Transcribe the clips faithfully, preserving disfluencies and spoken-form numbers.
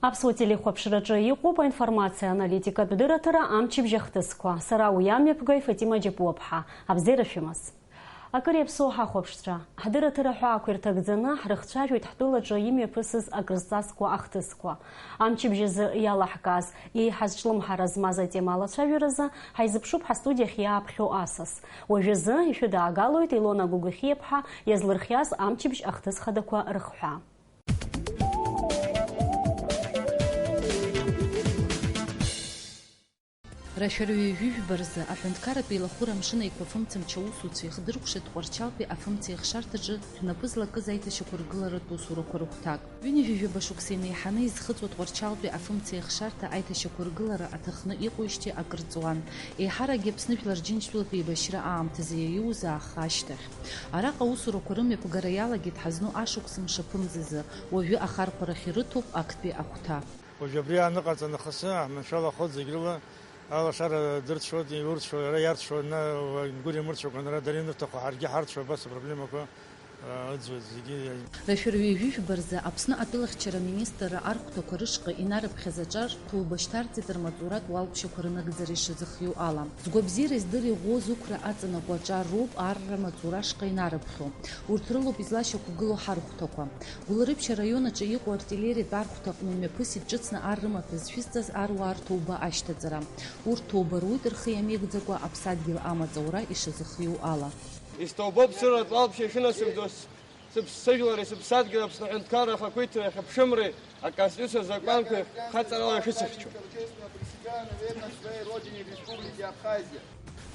Аԥсуа телехәаԥшраҿы иҟоуп аинформациа аналитикатә дырраҭара амчыбжь ахҭысқәа. Сара уи амҩаԥгаҩ Фатима Џьапуаԥҳа. Абзиара шәымаз. Акыр иаԥсоу ҳахәаԥшцәа, ҳдырраҭара ҳәаақәа ирҭагӡаны ҳрыхцәажәоит ҳтәылаҿы имҩаԥысыз акрызҵазкуа ахҭысқәа. Амчыбжь азы иалаҳкааз, еиҳа зҿлымҳара змаз атема алацәажәаразы ҳаизыԥшуп ҳастудиахь иааԥхьо асас. Уажәазы ишәыдаагалоит Илона Гогохиаԥҳа иазлырхиаз амчыбжь ахҭыс хадақәа рыхҳәаа. Рашәара ҩажәи жәба рзы аҳәынҭқарратә еилахәыра амшын аиқәа афымцамч аусуцәа ихдыркәшеит Тҟәарчалтәи афымцеихшарҭаҿы шәнапы злакыз аиҭашьақәыргыларатә усурақәа рыхәҭак. Ҩынҩажәи жәаба шықәса инеиҳаны изхыҵуа Тҟәарчалтәи афымцеихшарҭа аиҭашьақәыргылара аҭахны иҟоижьҭеи акыр ҵуан. Еиҳаракгьы Аԥсны Жәлар Џьынџьтәылатә еибашьра аамҭазы иаиуз ааха ашьҭахь. Араҟа аусурақәа рымҩаԥгара иалагеит ҳазну ашықәс мшаԥымзазы, уажәы ахархәарахь ирыҭоуп актәи ахәҭа. Уажә абри ааныҟаҵа нахысы, ҳманшәалахоит зегь рыла, алашара дырцәшәоит, иурцәшәо, иара иарцәшәо, на-, гәыр иамырцәакәа, нара дара ианырҭаху, ҳаргьы ҳарцәшәо, абас апроблемақәа, а, ыӡуеит зегьы. Рашәара ҩажәи жәба рзы Аԥсны атәылахьчара аминистрра архәҭақәа рышҟа инарыԥхьаз аҿар ҭоуба шьҭарҵеит рмаҵуратә уалԥшьақәа рынагӡара ишазыхиоу ала. Згәабзиара издыр иӷәӷәоу зықәра аҵанакуа аҿар роуп арра маҵура ашҟа инарыԥхьо. Урҭ рылоуп излашьақәгылоу ҳархәҭақәа. Гәылрыԥшь араион аҿы иҟоу артиллериатә архәҭа аҟны имҩаԥысит ҿыцны ар рымаҭәа зшәызҵаз аруаа рҭоуба ашьҭаҵара. Урҭ ҭоуба руит рхы иамеигӡакәа аԥсадгьыл амаҵ аура ишазыхиоу ала. Исҭоубоуп сыратә уалԥшьа шәынасыгӡоз, сыԥсыжәлари сыԥсадгьыли Аԥсны аҳәынҭқарра ахақәиҭреи ахьыԥшымреи аконституциа закәанқәеи хаҵарала шәыцыхьчо.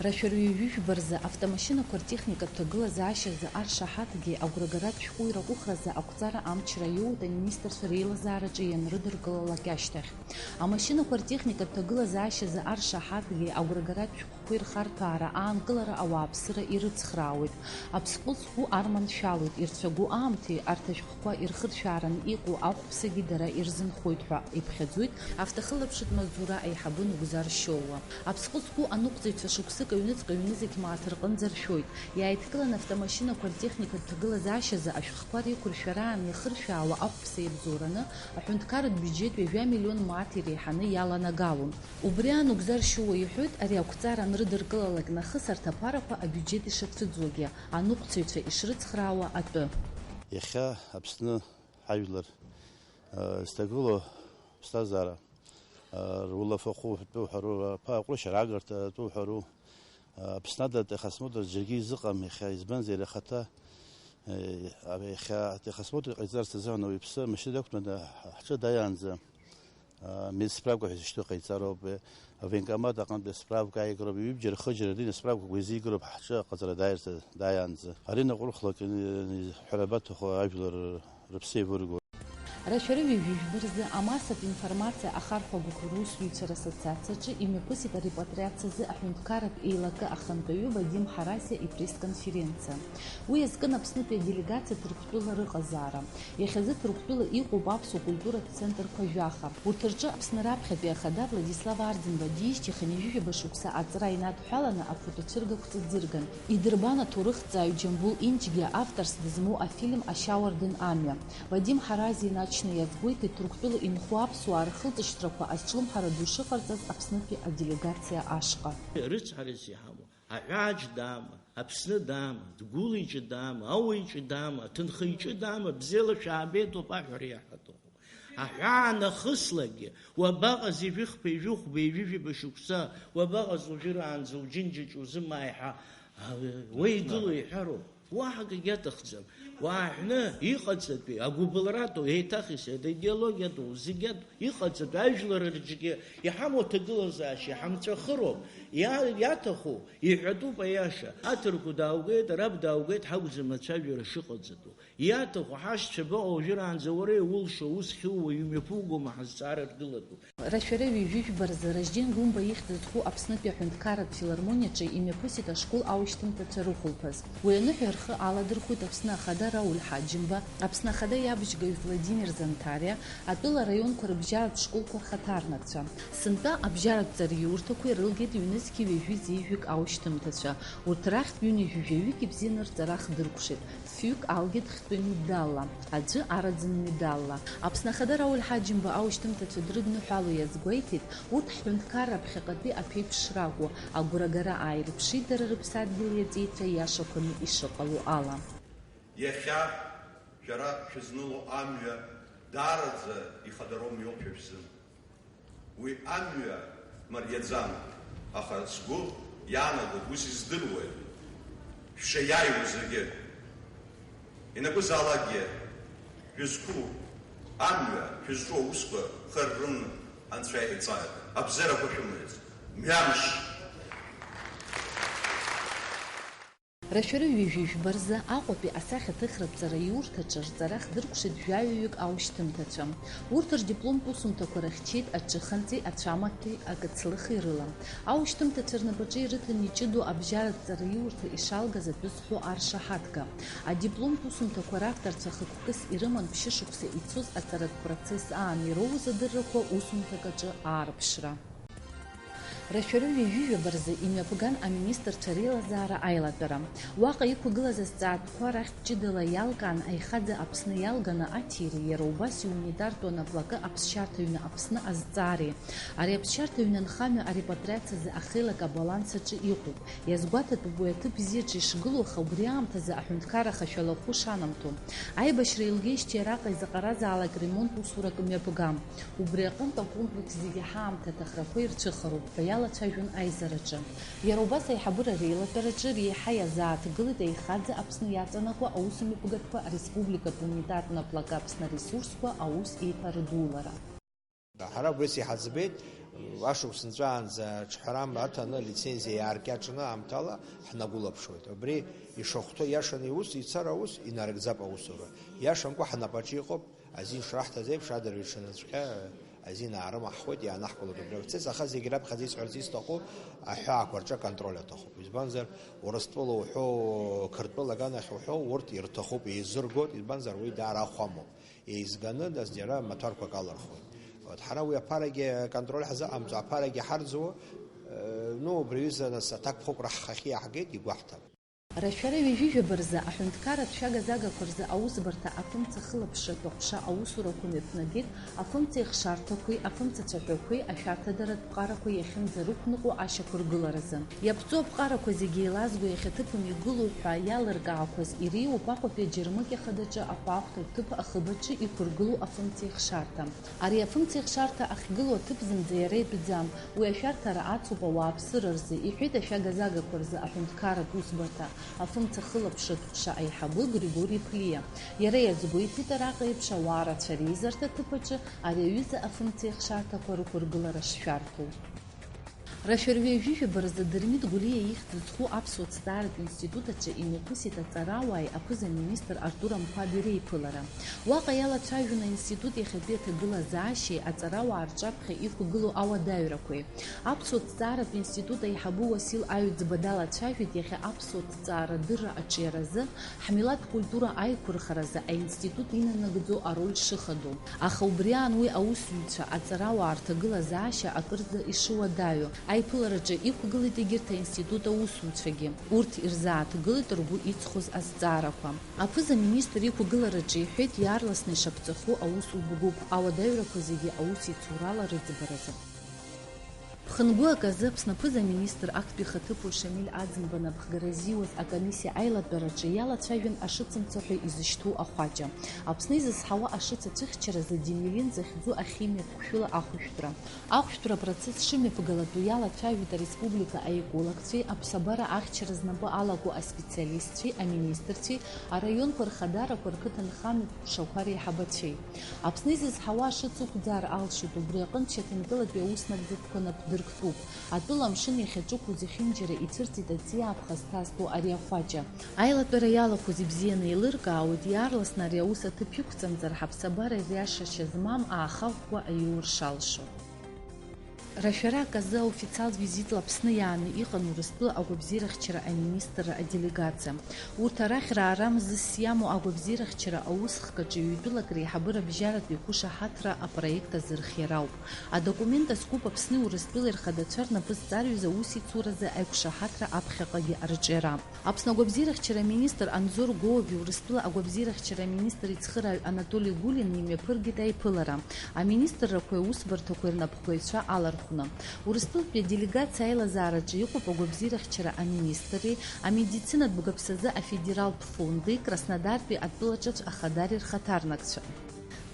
Рашәара ҩажәи жәба рзы автомашьынақәа ртехникатә ҭагылазаашьазы аршаҳаҭгеи агәрагаратә шәҟәыҩра аҟәыхразы ақәҵара амчра иоуеит аминистрцәа реилазаараҿы ианрыдыркылалак ашьҭахь. Амашьынақәа ртехникатә ҭагылазаашьазы аршаҳаҭгеи агәрагаратә шәҟәқәеи рхарҭәаара аанкылара ауааԥсыра ирыцхраауеит. Аԥсҟы зқәу арманшәалоит, ирцәагоу аамҭеи арҭ ашәҟәқәа ирхыршәаараны иҟоу ахәԥсагьы дара ирзынхоит ҳәа иԥхьаӡоит автохылаԥшратә маҵзура аиҳабы Нугзар Шьоуа. Аԥсҟы зқәу аныҟәцаҩцәа шықәсык аҩныҵҟа ҩнызқь мааҭ рҟынӡа ршәоит. Иааидкыланы автомашьынақәа ртехникатә ҭагылазаашьазы ашәҟәқәа реиқәыршәараан иахыршәаауа ахәԥса иабзоураны аҳәынҭқарратә биуџьет ҩажәа миллион мааҭ иреиҳаны иаланагалон. Убри аан Нугзар Шьоуа иҳәоит, ари ақәҵара анрыдыркылалак нахыс арҭ аԥарақәа абиуџьет ишацәыӡуагьы, аныҟәцаҩцәа ишрыцхраауа атәы. Иахьа Аԥсны ҳажәлар, э, зҭагылоу ԥсҭазаара, э, рулафахәы атәы уҳәару, аԥа аҟәрышь арагарҭа атәы уҳәару, э, Аԥсны ада атехосмотр џьаргьы изыҟам иахьа, избанзар, иара ихаҭа, э, иахьа атехосмотр иҟаиҵарц азыҳәан ауаҩԥсы амашьына дақәтәаны ҳҿы дааиаанӡа, э, медсправка ҳәа изышьҭоу ҟаиҵароуп, э, авоенкомат аҟынтәи асправка ааигароуп, ҩыбжьара, хыџьара рдин асправкақәа изигароуп ҳҿы аҟаҵара дааирц, дааиаанӡа. Ари наҟ урхлак, э, ҳәара абаҭаху ажәлар рыԥсы еивырго. Рашәара ҩажәи жәба рзы амассатә информациа ахархәагақәа русзуҩцәа рассоциациаҿы имҩаԥысит арепатриациазы аҳәынҭқарратә еилакы ахантәаҩы Вадим Ҳаразиа ипресс-конференциа. Уи иазкын Аԥснытәи аделегациа Ҭырқәтәыла рыҟазаара. Иахьазы Ҭырқәтәыла иҟоуп аԥсуа культуратә центрқәа жәаха. Урҭ рҿы Аԥсны раԥхьатәи ахада Владислав Арӡынба диижьҭеи хынҩажәижәаба шықәса аҵра инадҳәаланы афотоцәыргақәҵа ӡырган. Идырбан аҭоурыхҭҵааҩ Џьамбул Инҷгьы авторс дызмоу афильм Ашьауардын амҩа. Вадим Ҳаразиа инаҵшьны иазгәеиҭеит Ҭырқәтәыла инхо аԥсуаа рхылҵышьҭрақәа азҿлымҳара ду шыҟарҵаз Аԥснытәи аделегациа ашҟа. Рыцҳарас иҳамоу, аҳәаа ҷыдаама, Аԥсны даама, Дгәылиҷыдаама, Ауаиҷыдаама, Ҭынхеиҷыдаама, бзиала шәаабеит ауп аҳәара иаҳаҭаху. Аҳәаа нахыслагьы, уабаҟаз ижәыхԥа, ижәыхәба, ижәыжәаба шықәса, уабаҟаз уажәраанӡа уџьынџьаҿ узымааи ҳәа, а, уеигыло иҳәароуп. Уаҳа акгьы аҭахӡам. Уааҳәны, иҟаҵатәи, агәыбылратәу, еиҭах исҳәеит, аидеологиатәу, зегьы атәу, иҟаҵатәу, ажәлар рҿгьы иҳамоу аҭагылазаашьа иҳамҵәахыроуп. Иа-, иаҭаху, иҳәатәуп аиаша. Аҭырқәа дааугеит, араб дааугеит, ҳакәӡам ацәажәара шыҟаҵатәу. Иаҭаху ҳашьцәа абаҟоу уажәраанӡа уара иулшо, ус хьууа, иумҩаԥугома ҳазҵаара ргылатәуп. Рашәара ҩажәи жәба рзы Ражден Гәымба ихьӡ зху Аԥснытәи аҳәынҭқарратә филармониаҿы имҩаԥысит ашкол аушьҭымҭацәа рыхәылԥаз. Уи аныҳәа рхы аладырхәит Аԥсны Ахада Рауль Ҳаџьымба, Аԥсны Ахада иабжьгаҩ Владимир Занҭариа, атәыла араионқәа рыбжьаратә школқәа рхаҭарнакцәа. Сынтәа абжьаратә ҵараиурҭақәа ирылгеит ҩнызқьи ҩажәи зеижәҩык аушьҭымҭацәа. Урҭ рахьтә ҩынҩажәи жәаҩык ибзианы рҵара хдыркәшеит. Фҩык алгеит хьтәы медалла, аӡәы араӡын медалла. Аԥсны Ахада Рауль Ҳаџьымба аушьҭымҭацәа дрыдныҳәало иазгәеиҭеит, урҭ ҳҳәынҭқарра ԥхьаҟатәи аԥеиԥш ракәу, агәрагара ааирԥшит дара рыԥсадгьыл иаҵеицәа иашақәаны ишыҟало ала. Иахьа шәара шәызныло амҩа даараӡа ихадароу мҩоуп шәа шәзын. Уи амҩа мариаӡам, аха сгәы иаанагоит, ус издыруеит, шәшаиааиуа зегьы, ианакәызаалакгьы, шәызқәу амҩа, шәызҿу аусқәа хыррын Анцәа иҵааит, абзиарақәа шәымаӡ, мҩамш! Рашәара ҩажәи жәба рзы Аҟәатәи асахьаҭыхратә ҵараиурҭаҿы рҵара хдыркәшеит жәаҩаҩык аушьҭымҭацәа. Урҭ рдипломтә усумҭақәа рыхьчеит аҿыхантәи, ацәамаҭәеи акыцлыхи рыла. Аушьҭымҭацәа рнапаҿы ирыҭан иҷыдоу абжьаратә ҵараиурҭа ишалгаз атәы зҳәо аршаҳаҭга. Адипломтә усумҭақәа равторцәа хықәкыс ирыман ԥшьышықәса ицоз аҵаратә процесс аан ироуз адыррақәа усумҭак аҿы аарԥшра. Рашәара ҩажәи жәаба рзы имҩаԥган аминистрцәа реилазаара аилатәара. Уаҟа иқәгылаз азҵаатәқәа рахьтә ҷыдала иалкаан аихаӡа Аԥсны иалганы аҭиреи, иара убас иунитартә анаплакы аԥсшьарҭа ҩны Аԥсны азҵаареи. Ари аԥсшьарҭа ҩны анхамҩа арепатриациазы ахеилак абаланс аҿы иҟоуп. Иазгәаҭатәуп уи аҭыԥ бзиаҿы ишгылоу, аха убри аамҭазы аҳәынҭқарра ахашәалахәы шанамҭо. Аибашьра еилгеижьҭеи араҟа изаҟаразаалак ремонт усурак мҩаԥгам. Убри аҟынтә акомплекс зегьы ҳаамҭа аҭахрақәа ирцәыхароуп ҳәа иалацәажәон аизараҿы. Иара убас аиҳабыра реилатәараҿы реиҳа иазааҭгылеит аихаӡа Аԥсны иаҵанакуа аусмҩаԥгатәқәа ареспубликатә унитартә наплакы Аԥсны аресурсқәа аус еиҭарыдулара. Ҳара убри иҳаӡбеит, ашықәс нҵәаанӡа ҽҳәарам аҭаны лицензиа иааркьаҿны аамҭала ҳнагәылаԥшуеит. Убри ишахәҭоу иашаны иус, ицар аус, инарыгӡап аусура. Иашамкәа ҳнапаҿы иҟоуп. Азин шраҳҭаз еиԥш, адырҩаҽынҵәҟьа азин аарымаҳхуеит, иаанаҳкылоит убри процесс, аха зегь раԥхьаӡа исҳәарц исҭаху, аҳәаақәа рҿы аконтроль аҭахуп. Избанзар, Урыстәыла уҳәоу, Қырҭтәыла аганахь уҳәоу, урҭ ирҭахуп, еизыргоит, избанзар, уи даара ахә амоуп. Еизганы, нас, џьара маҭәарқәак алырхуеит. Вот, ҳара уи аԥарагьы аконтроль ҳзыҟамҵо, аԥарагьы ҳарӡуа, э, ну, убри аҩыза, нас, аҭакԥхықәра ҳхахьы иаҳгеит, игәаҳҭап. Рашәара ҩажәи жәаба рзы аҳәынҭқарратә шәага-загақәа рзы аусбарҭа афымца хылаԥшратә аҟәша аусурақәа мҩаԥнагеит, афымцеихшарҭақәеи афымцацәаҳәақәеи ашәарҭадаратә ԥҟарақәа иахьынӡарықәныҟәо ашьақәыргыларазы. Иаԥҵоу аԥҟарақәа зегьы еилазго иахьа ҭыԥым игылоу ҳәа иалыркаақәаз иреиуоуп Аҟәатәи аџьармыкьа хадаҿы ахәаахәҭратә ҭыԥ ахыбаҿы иқәыргылоу афымцеихшарҭа. Ари афымцеихшарҭа ахьгылоу аҭыԥ зынӡа иара итәӡам, уи ашәарҭара ацуп ауааԥсыра рзы, иҳәеит ашәага-загақәа рзы аҳәынҭқарратә усбарҭа афымца хылаԥшратә ҟәша аиҳабы Григори Ԥлиа. Иара иазгәеиҭеит, араҟа еиԥш ауаа рацәа реизарҭа аҭыԥ аҿы ари аҩыза афымцеихшарҭақәа рықәыргылара шшәарҭоу. Рашәара ҩажәи жәаба рзы Дырмит Гәлиа ихьӡ зху аԥсуа ҭҵааратә институт аҿы имҩаԥысит аҵарауааи аԥыза-министр Артур Амқәаби реиԥылара. Уаҟа иалацәажәон аинститут иахьатәи аҭагылазаашьеи аҵарауаа рҿаԥхьа иқәгылоу ауадаҩрақәеи. Аԥсуа ҭҵааратә институт аиҳабы Уасил Аҩӡба далацәажәеит иахьа аԥсуа ҭҵаарадырра аҿиаразы, ҳмилаҭ культура аиқәырхаразы аинститут инанагӡо ароль шыхадоу. Аха убри аан уи аусзуҩцәа, аҵарауаа рҭагылазаашьа акырӡа ишыуадаҩу аиԥылараҿы иқәгылеит егьырҭ аинститут аусзуҩцәагьы. Урҭ ирзааҭгылеит ргәы иҵхоз азҵаарақәа. Аԥыза-министр иқәгылараҿы иҳәеит, иаарласны ишаԥҵахо аус убгоуп, ауадаҩрақәа зегьы аус ицурала рыӡбаразы. Ԥхынгәы аказы Аԥсны аԥыза-министр актәи ихаҭыԥуаҩ Шамиль Аӡынба напхгара зиуаз акомиссиа аилатәараҿы иалацәажәон ашыцымца ҳәа изышьҭоу ахәаҷа. Аԥсны изызҳауа ашыц ацәыхьчаразы димелин захьӡу ахимиатә хәшәыла ахәышәтәра. Ахәшәтәра апроцесс шымҩаԥгалатәу иалацәажәеит ареспублика аекологцәеи, аԥсабара ахьчара знапы алаку аспециалистцәеи, аминистрцәеи, араионқәа рхадарақәа рқыҭанхамҩатә ҟәшақәа реиҳабацәеи. Аԥсны изызҳауа ашыц ықәӡаар алшоит, убри аҟынтә шьаҭанкылатәи аус нагӡатәқәа напдырктәуп. Атәыла амшын иахьаҿықәу зехьынџьара ицәырҵит аҵиаапха зҭазтәу ари ахәаҷа. Аилатәара иалахәыз ибзианы еилыркаауеит, иаарласны ари аус аҭыԥ иқәҵамҵар, ҳаԥсабара ириашашьа змам аахаӷәӷәа аиур шалшо. Ашәара аказы аофициалтә визитла Аԥсны иааны иҟан Урыстәыла агәабзиарахьчара аминистрра аделегациа. Урҭ арахь раара мзызс иамоу агәабзиарахьчара аус хкаҿы ҩ-тәылак реиҳабыра бжьаратәи қәышаҳаҭра апроект азы рхиара ауп. Адокумент азкуп Аԥсни Урыстәылеи рхадацәа рнапы зҵарҩыз аусеицуразы аиқәшаҳаҭра аԥхьаҟагьы арҿиара. Аԥсны агәабзиарахьчара аминистр Анзор Гоови Урыстәыла агәабзиарахьчара аминистр ицхырааҩ Анатоли Гулини имҩаԥыргеит аиԥылара, аминистррақәеи аусбарҭақәеи рнапхгаҩцәа алархәны. Урыстәылатәи аделегациа аилазаараҿы иҟоуп агәабзиарахьчара аминистрреи, амедицинатә бгаԥсазы афедералтә фонди, Краснодартәи атәылаҿацә ахадари рхаҭарнакцәа.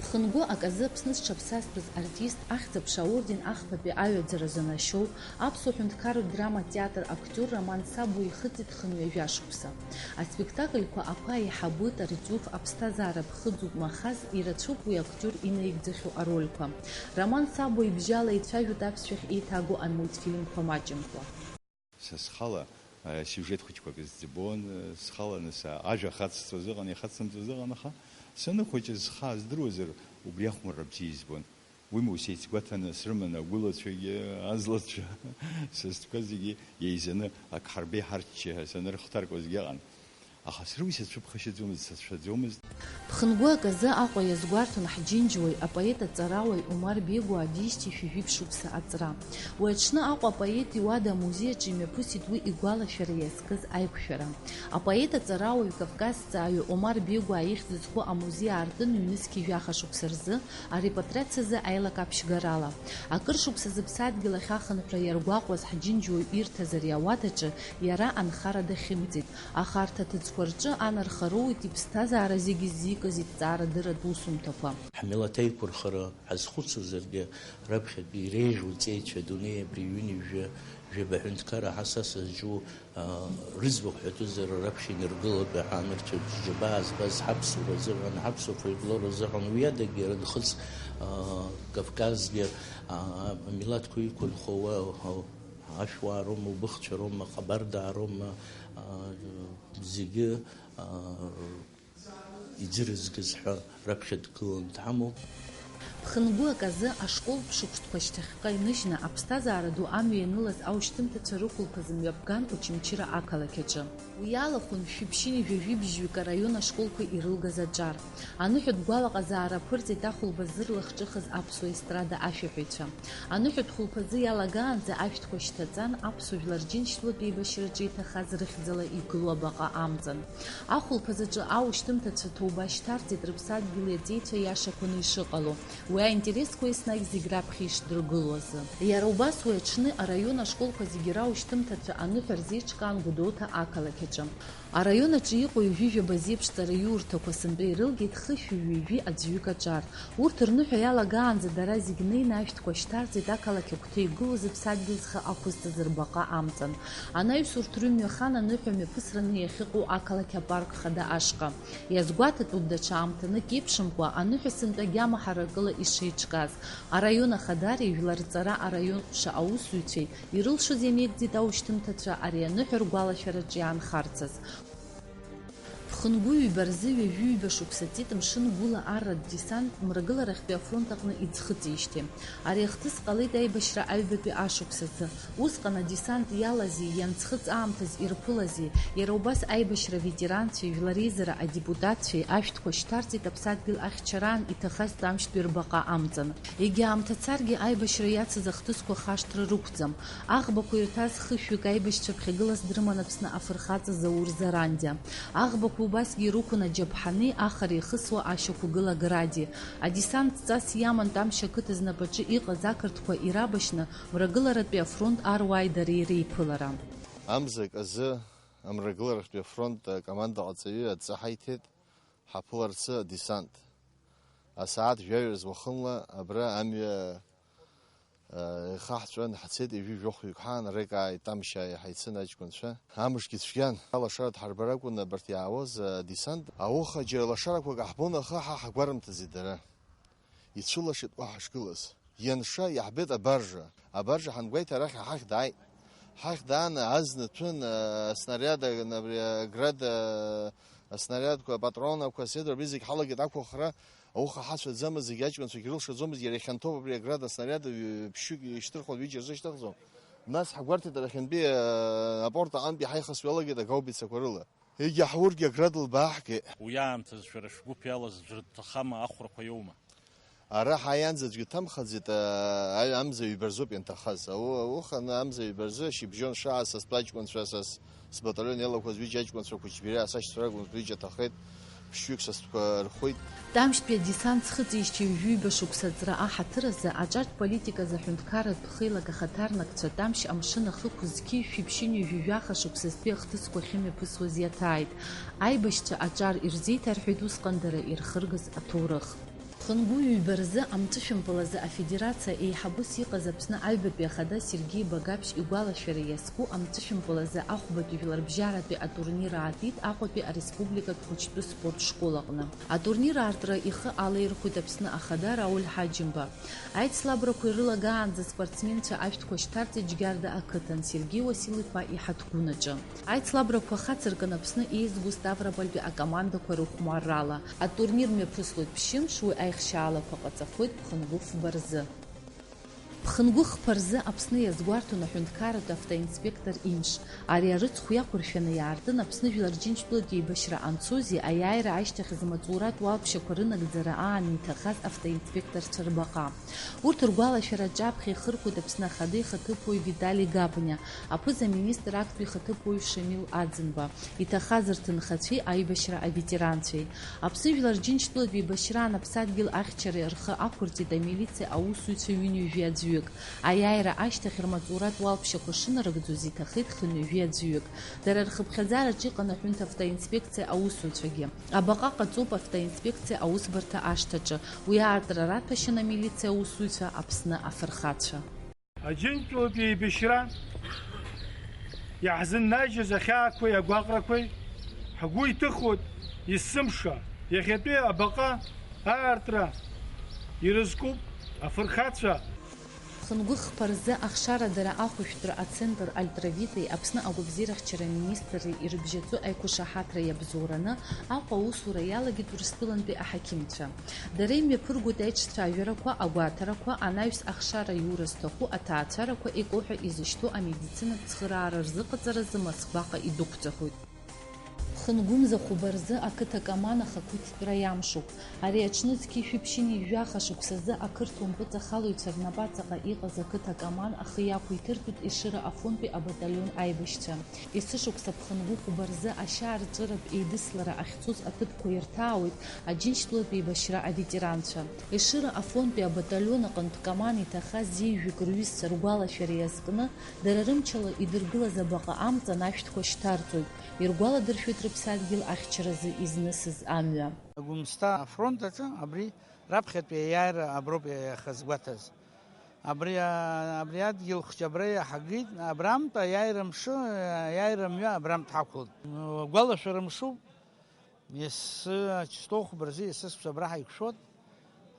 Ԥхынгәы аказы Аԥсны зҽаԥсазтәыз артист, Ахьӡ-аԥша аорден ахԥатәи аҩаӡара занашьоу, Аԥсуа ҳәынҭқарратә драматә театр актиор Роман Сабуа ихыҵит хынҩажәа шықәса. Аспектакльқәа Аԥа аиҳабы, Тартиуф, Аԥсҭазаара ԥхыӡуп, Махаз, ирацәоуп уи актиор инаигӡахьоу арольқәа. Роман Сабуа ибжьала еицәажәоит аԥсшәахь еиҭагоу амультфильмқәа маҷымкәа. Са схала, а, сиужет хәыҷқәак зӡбон, а, схаланы са ажәа хацҵәоз ыҟан, ихацымҵоз ыҟан, аха саныхәыҷыз схы аздыруазар, убри ахәмарра бзиа избон. Уимоу, сеицгәаҭаны срыман агәылацәагьы, азлацәа, са стәқәа зегьы еизаны, ак ҳарбеиҳарчча ҳәа санырхҭаркуазгьы ыҟан. Аха сара уи сацәыԥхашьаӡомызт, сацәшәаӡомызт. Ԥхынгәы аказы Аҟәа иазгәарҭон ҳџьынџьуаҩ, апоет аҵарауаҩ Омар Бегуа дижьҭеи шәи жәиԥшь шықәса аҵра. Уи аҽны Аҟәа апоет иуада амузеи аҿы имҩаԥысит уи игәалашәара иазкыз аиқәшәара. Апоет аҵарауаҩ, кавказҵааҩы Омар Бегуа ихьӡ зху амузеи аартын ҩнызқьи жәаха шықәса рзы арепатриациазы аилакаԥшьгарала. Акыр шықәса зыԥсадгьыл ахь ахынҳәра иаргәаҟуаз ҳџьынџьуаҩ ирҭаз ари ауадаҿы иара анхара дахьымӡеит. Аха арҭ аҭыӡқәа рҿы анарха роуеит иԥсҭазаара зегьы ззикыз иҭҵаарадырратә усумҭақәа. Ҳмилаҭ аиқәырхара ҳазхәыцуазаргьы, раԥхьатәи иреиӷьу ҵеицәа адунеи абри ҩынҩажәа жәаба ҳәынҭқарра ҳасаса зҿу, а, рыӡбахә ҳәатәызар, раԥхьа инаргылатәы ҳәа анырцәоит. Џьабаа збаз ҳаԥсуара азыҳәан, ҳаԥсуа фольклор азыҳәан, уи адагьы иара нхыҵ, а, Кавказгьы, а, амилаҭқәа иқәынхо уа, а, ашәуаа роума, убыхцәа роума, ҟабардаа роума, а, зегьы, а, иӡырызгаз ҳәа раԥхьа дгыланы дҳамоуп. Ԥхынгәы аказы ашколтә шықәсқәа шьҭахьҟа иныжьны, аԥсҭазаара ду амҩа ианылаз аушьҭымҭацәа рыхәылԥазы мҩаԥган Очамчыра ақалақь аҿы. Уи иалахәын шәи ԥшьынҩажәи жәибжьҩык араион ашколқәа ирылгаз аҿар. Аныҳәатә гәалаҟазаара аԥырҵеит ахәылԥаз зырлахҿыхыз аԥсуа естрада ашәаҳәаҩцәа. Аныҳәатә хәылԥазы иалагаанӡа ашәҭқәа шьҭаҵан, аԥсуа жәлар Џьынџьтәылатә еибашьраҿы иҭахаз рыхьӡала игылоу абаҟа амҵан. Ахәылԥазаҿы аушьҭымҭацәа ҭоуба шьҭарҵеит рыԥсадгьыли аҵеицәа иашақәаны ишыҟало, уи аинтересқәа еснагь зегь раԥхьа ишдыргыло азы. Иара убас уи аҽны араион ашколқәа зегьы раушьҭымҭацәа аныҳәа рзеиҿкаан Гәдоуҭа ақалақь аҿы. Араион аҿы иҟоу ҩажәи жәаба зеиԥш ҵараиурҭақәа сынтәа ирылгеит хышәи ҩажәи аӡәҩык аҿар. Урҭ рныҳәа иалагаанӡа дара зегь неины ашәҭқәа шьҭарҵеит ақалақь агәҭа игылоу зыԥсадгьыл зхы ақәызҵаз рбаҟа амҵан. Анаҩс урҭ рымҩа хан аныҳәа мҩаԥысраны иахьыҟоу ақалақь апарк хада ашҟа. Иазгәаҭатәуп даҽа аамҭанык еиԥшымкәа аныҳәа сынтәа агьама ҳаракыла ишеиҿкааз. Араион ахадареи жәлар рҵара араион ҟәша аусзуҩцәеи ирылшоз иамеигӡеит аушьҭымҭацәа ари аныҳәа ргәалашәараҿы иаанхарцаз. Ԥхынгәы ҩба рзы ҩажәи ҩба шықәса ҵит мшын гәыла арратә десант мрагыларахьтәи афронт аҟны иӡхыҵижьҭеи. Ари ахҭыс ҟалеит аибашьра аҩбатәи ашықәс азы. Усҟан адесант иалази, ианӡхыҵ аамҭаз ирԥылази, иара убас аибашьра аветеранцәеи жәлар реизара адепутатцәеи ашәҭқәа шьҭарҵеит аԥсадгьыл ахьчараан иҭахаз тәамшьтәи рбаҟа амҵан. Егьа аамҭа царгьы аибашьра иацыз ахҭысқәа хашҭра рықәӡам. Аӷбақәа ирҭаз хышәҩык аибашьцәа ԥхьагылас дрыман Аԥсны афырхаҵа Заур Зарандиа. Аӷбақәа убасгьы ирықәын аџьаԥҳани ахара ихысуа ашьақәгыла Гради. Адесант ҵас иаман Тамшь ақыҭа знапаҿы иҟаз ақырҭқәа ирабашьны Мрагыларатәи афронт аруааи дареи реиԥылара. Амзак азы амрагыларахьтәи афронт акомандаҟаҵаҩы адҵа ҳаиҭеит ҳаԥыларцы адесант. Асааҭ жәаҩа рзы уахынла абра амҩа, а, ихаҳҵәан, ҳцеит ҩажәи жәохәҩык ҳаан, рекааит Тамшьаа иҳаицын аҷкәынцәа. Амшгьы цәгьан, алашара дҳарбар акәын абарҭ иаауаз, а, адесант. Ауха џьара лашарақәак аҳбон, аха ҳа ҳагәарымҭаӡеит дара. Ицәылашеит уа ҳашгылаз. Ианша, иаҳбеит абаржа. Абаржа ҳангәеиҭа, арахь ҳахь дааит. Ҳахь дааны азна ҭәын, а, аснариад, а, абри, а, град, а, аснариадқәа, апатронақәа, седра, абри зегь ҳалагеит ақәыхра. Ауха ҳацәаӡамызт, зегь аҷкәынцәагьы рылшаӡомызт, иара ихьанҭоуп абри аграда снаряд, ҩ-, ԥшьҩык ишьҭырхуан, ҩыџьа рзышьҭыхӡом. Нас ҳгәарҭеит, арахьынтәи, э, апорт аҟынтәи ҳаиха сҩалагеит, агаубицақәа рыла. Егьа ҳургьы аград лбааҳгеит. Уи аамҭазы шәара шәгәыԥ иалаз аӡәыр дҭахама, ахәрақәа иоума? Ара ҳааиаанӡа аӡәгьы дҭамхаӡеит, а, амза ҩба рзоуп ианҭахаз. Ау-, ауха аны амза ҩба рзы ашьыбжьон шааз са стәы аҷкәынцәа, са с-, сбаталион иалақәаз ҩыџьа аҷкәынцәа Қәычбиреи асашьцәа ракәын, ҩыџьа ҭахеит, ԥшьҩык са стәқәа рхәит. Тамшьтәи адесант зхыҵижьҭеи ҩажәи ҩба шықәса аҵра аҳаҭыр азы аҿартә политиказы аҳәынҭқарратә хеилак ахаҭарнакцәа Тамшь амшын ахықә зқьи жәшәи ԥшьынҩажәи жәаха шықәсазтәи ахҭысқәа ахьымҩаԥысуаз иаҭааит. Аибашьцәа аҿар ирзеиҭарҳәеит усҟан дара ирхыргаз аҭоурых. Ԥхынгәы ҩба рзы амҵәышәымпыл азы афедерациа еиҳабыс иҟаз Аԥсны аҩбатәи ахада Сергеи Багаԥшь игәалашәара иазку амҵәышәымпыл азы ахәбатәи жәларбжьаратәи атурнир аатит Аҟәатәи ареспубликатә хәыҷтәы спорт школ аҟны. Атурнир аартра ихы алаирхәит Аԥсны ахада Рауль Ҳаџьымба. Аицлабрақәа ирылагаанӡа спортсменцәа ашәҭқәа шьҭарҵеит Џьгьарда ақыҭан Сергеи Уасил-иԥа иҳаҭгәын аҿы. Аицлабрақәа хацыркын Аԥсны еизгоу Ставропольтәи акомандақәа рыхәмаррала. Атурнир мҩаԥыслоит ԥшьымш, уи аихшьаалақәа ҟаҵахоит Ԥхынгәы фба рзы. Ԥхынгәы хԥа рзы Аԥсны иазгәарҭон аҳәынҭқарратә автоинспектор имш. Ари арыцхә иақәыршәаны иаартын Аԥсны Жәлар Џьынџьтәылатә еибашьра анцози аиааира ашьҭахьазы амаҵуратә уалԥшьақәа рынагӡара аан иҭахаз автоинспекторцәа рбаҟа. Урҭ ргәалашәара аҿаԥхьа ихырхәеит Аԥсны Ахада ихаҭыԥуаҩ Витали Гапниа, аԥыза-министр актәи ихаҭыԥуаҩ Шамил Аӡынба, иҭахаз рҭынхацәеи аибашьра аветеранцәеи. Аԥсны Жәлар Џьынџьтәылатә еибашьраан аԥсадгьыл ахьчара рхы ақәырҵеит амилициа аусзуҩцәа ҩынҩажәи аӡәҩык. Аиааира ашьҭахь рмаҵуратә уалԥшьақәа шынарыгӡоз иҭахеит хынҩажәи аӡәҩык. Дара рхыԥхьаӡараҿы иҟан аҳәынҭ автоинспекциа аусзуҩцәагьы. Абаҟа ҟаҵоуп автоинспекциа аусбарҭа ашҭаҿы. Уи аартра раҭәашьан амилициа аусзуҩцәа, Аԥсны афырхацәа. Аџьынџьтәылатә еибашьра иаҳзыннажьыз ахьаақәеи агәаҟрақәеи ҳгәы иҭыхоит есымша. Иахьатәи абаҟа аартра ирызкуп афырхацәа. Ԥхынгәы хԥа рзы ахшара дара ахәышәтәра ацентр Альтравитеи Аԥсны агәабзиарахьчара аминистрреи ирыбжьаӡу аиқәышаҳаҭра иабзоураны Аҟәа аусура иалагеит Урыстәылантәи аҳақьымцәа. Дара имҩаԥыргоит аиҿцәажәарақәа, агәаҭарақәа, анаҩс ахшара аиура зҭаху аҭаацәарақәа еикәа ҳәа изышьҭоу амедицинатә цхыраара рзыҟаҵаразы Москваҟа идәықәҵахоит. Ԥхынгәымза хәба рзы ақыҭа Каман ахақәиҭтәра иамшуп. Ари аҽны зқьи жәшәи ԥшьынҩажәи жәаха шықәсазы ақырҭуа мпыҵахалаҩцәа рнапаҵаҟа иҟаз ақыҭа Каман ахы иақәиҭыртәит Ешыра Афонтәи абаталион аибашьцәа. Есышықәса Ԥхынгәы хәба рзы ашьаарҵәыратә еидыслара ахьцоз аҭыԥқәа ирҭаауеит Аџьынџьтәылатә еибашьра аветеранцәа. Ешыра Афонтәи абаталион аҟынтә Каман иҭахаз зеижәҩык рҩызцәа ргәалашәара иазкны, дара рымчала идыргылаз абаҟа амҵан ашәҭқәа шьҭарҵоит, иргәаладыршәоит рыԥсадгьыл ахьчаразы изнысыз амҩа. Гәымсҭа афронт аҿы абри раԥхьатәи аиааира аброуп иахьазгәаҭаз. Абри, а, абри адгьыл хәҷы абра иаҳагеит, абрамтә аиааира мшы, аиааира мҩа абрамтә ҳақәлт. Гәалашәара мшуп, ес-, Ачысҭоу хәба рзы есышықәса абра ҳаиқәшәот.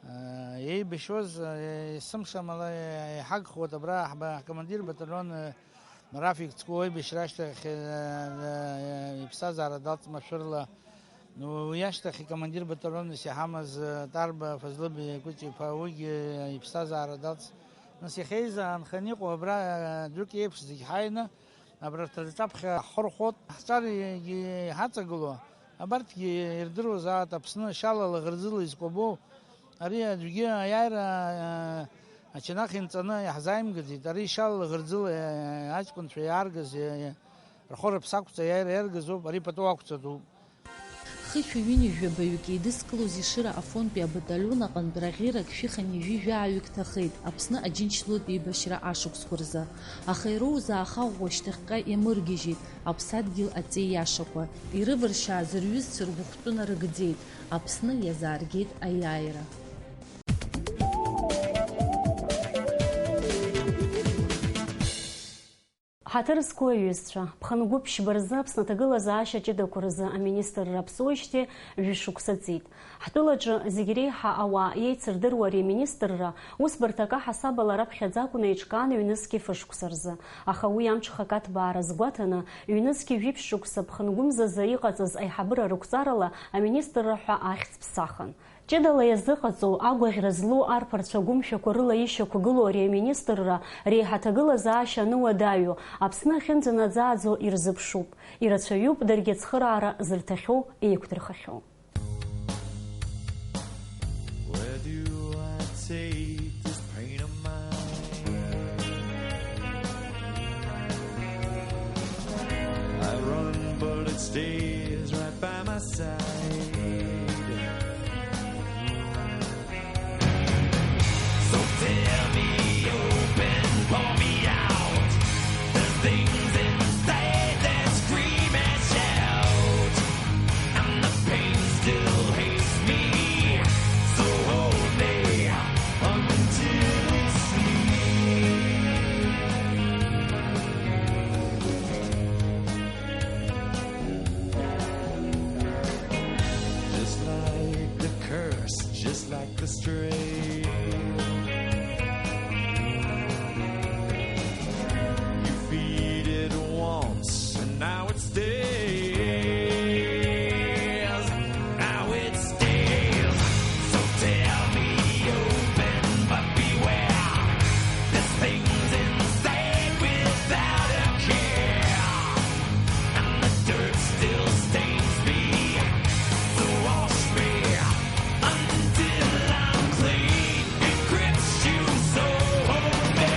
А, еибашьуаз, а, есымша амала иҳагхуеит абра ҳба-, ҳкомандир батальон, а, Рафик Цку аибашьра ашьҭахь, а, а, иԥсҭазаара далҵ машәырла. Уи ашьҭахь икомандир батальонс иҳамаз, э, Тарба Фазлыбеи Кәыҷ-иԥа, уигьы иԥсҭазаара далҵ. Нас иахьа изы аанханы иҟоу абра, э, ӡәык иеиԥш зегь ҳааины, абарҭ рҿаԥхьа ҳхырхәот, ҳҿар иҳаҵагылоу, абарҭгьы ирдыруазаат Аԥсны шьала лаӷырӡыла изкәабоу, ари аӡәгьы аиааира, э, ачанах инҵаны иаҳзааимгаӡеит, ари шьала лаӷырӡыла, э, аҷкәынцәа иааргаз, э, рхәы-рыԥсы ақәҵа аиааира иаргазоуп, ари пату ақәҵатәуп. Хышәи ҩынҩажәи жәабаҩык еидызкылоз Ешыра Афонтәи абаталион аҟынтә раӷьырак шәи хынҩажәи жәаҩык ҭахеит, Аԥсны Аџьынџьтәылатә еибашьра ашықәсқәа рзы. Аха ироуз ааха ӷәӷәа шьҭахьҟа иамыргьежьит, аԥсадгьыл аҵеи иашақәа. Ирывыршьааз рҩызцәа ргәыхәтәы нарыгӡеит, Аԥсны иазааргеит аиааира. Ҳаҭыр зқәу аҩызцәа, ԥхынгәы ԥшьба рзы Аԥсны аҭагылазаашьа ҷыдақәа рзы аминистрра аԥҵуеижьҭеи жәшықәса ҵит. Ҳтәылаҿы зегь реиҳа ауаа иеицырдыруа ари аминистрра, усбарҭак аҳасабала раԥхьаӡа акәны еиҿкаан ҩнызқьи фышықәса рзы. Аха уи амҽхак аҭбаара азгәаҭаны, ҩнызқьи жәиԥшь шықәса ԥхынгәымзазы иҟаҵаз аиҳабыра рықәҵарала аминистрра ҳәа ахьӡ ԥсахын. Ҷыдала иазыҟаҵоу, агәаӷьра злоу арԥарцәа агәымшәақәа рыла ишьақәгылоу ари аминистрра реиҳа аҭагылазаашьа ануадаҩу, Аԥсны ахьынӡанаӡааӡо ирзыԥшуп. Ирацәаҩуп даргьы ацхыраара зырҭахьоу, еиқәдырхахьоу. Where do I take this pain of mine? I run, but it stays right by my side. So tear me open, pour me out. There's things inside that scream and shout. And the pain still hates me. So hold me until it's sleep. Just like the curse, just like the strain. You feed it once, and now it stays. Now it stays. So tear me open, but beware. This thing's inside without a care. And the dirt still stains me. So wash me until I'm clean. It grips you, so hold me.